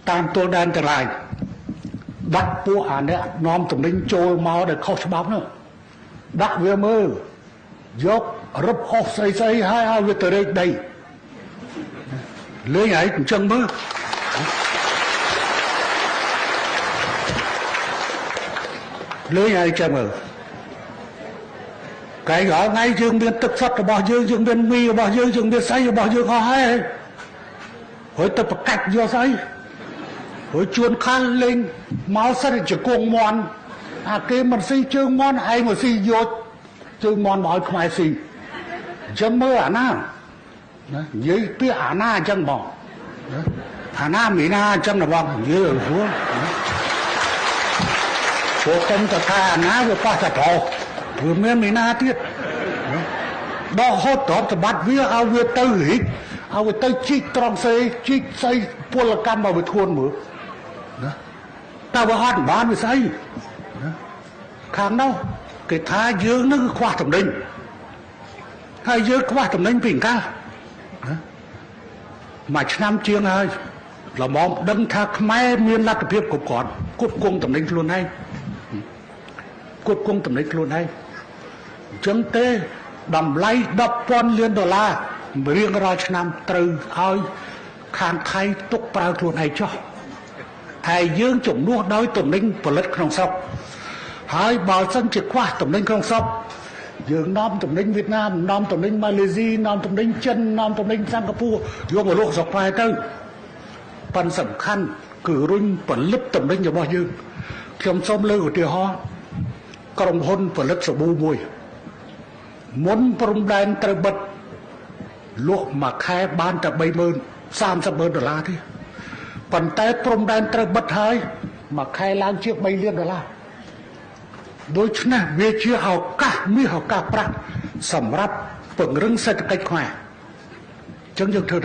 តាមទល់ដែនទាំងឡាយដាក់ពួកអាអ្នកនាំទំនិញចូលមកដែលខុសច្បាប់នោះដាក់វាមើលយករឹបអស់ស្អីស្អីហើយឲ្យវាទៅរែកដីលេងឯងអញ្ចឹងមើលលេងឯងចឹងមើលកែរាល់ថ្ងៃយើងមានទឹកសុទ្ធរបស់យើងយើងមានមីរបស់យើងយើងមានស្អីរបស់យើងអស់ហើយហើយទៅប្រកាច់យកស្អីហើយជួនខាលលេងមកសិតជង្គង់មន់អាគេមិនស៊ីជើងមន់ឯងមកស៊ីយកជើងមន់មកឲ្យខ្មែរស៊ីអញ្ចឹងមើលអាណាណានិយាយពាក្យអាណាអញ្ចឹងបងអាណាមីណាអញ្ចឹងបងនិយាយឲ្យស្រួលព្រោះកុំទៅថាអាណាវាប៉ះតែប្រុសវាមានមីណាទៀតដកហូតទ្រព្យសម្បត្តិវាឲ្យវាទៅរីកឲ្យវាទៅជីកត្រង់ស្អីជីកស្អីពលកម្មឲ្យវាធួនមើលណាតើវាអត់បានវាស្អីណាខាងនោះគេថាយើងនឹងខ្វះតំណែងហើយយើងខ្វះតំណែងពីកាលណាមួយឆ្នាំជាងហើយល្មមដឹងថាខ្មែរមានលទ្ធភាពគ្រប់គ្រាន់គប់គង់តំណែងខ្លួនឯងគប់គង់តំណែងខ្លួនឯងអញ្ចឹងទេតម្លៃ10,000លានដុល្លាររៀងរាល់ឆ្នាំត្រូវឲ្យខាងថៃទុកប្រើខ្លួនឯងចោះហើយយើងជំនួសដោយតំណែងផលិតក្នុងស្រុកហើយបើសិនជាខ្វះតំណែងក្នុងស្រុកយើងនាំតំណែងវៀតណាមនាំតំណែងម៉ាឡេស៊ីនាំតំណែងចិននាំតំណែងសិង្ហបុរីយកមកលក់ស្រុកខ្មែរទៅប៉ុន្តែសំខាន់គឺរុញផលិតតំណែងរបស់យើងខ្ញុំសូមលើកឧទាហរណ៍ក្រុមហ៊ុនផលិតសាប៊ូមួយមុនព្រំដែនត្រូវបិទលក់មួយខែបានតែ30000 30,000ដុល្លារទេប៉ុន្តែព្រំដែនត្រូវបិទហើយមួយខែឡើងជា3លានដុល្លារដូច្នេះវាជាឱកាសមាសឱកាសប្រាក់សម្រាប់ពង្រឹងសេដ្ឋកិច្ចខ្មែរអញ្ចឹងយើងធ្វើ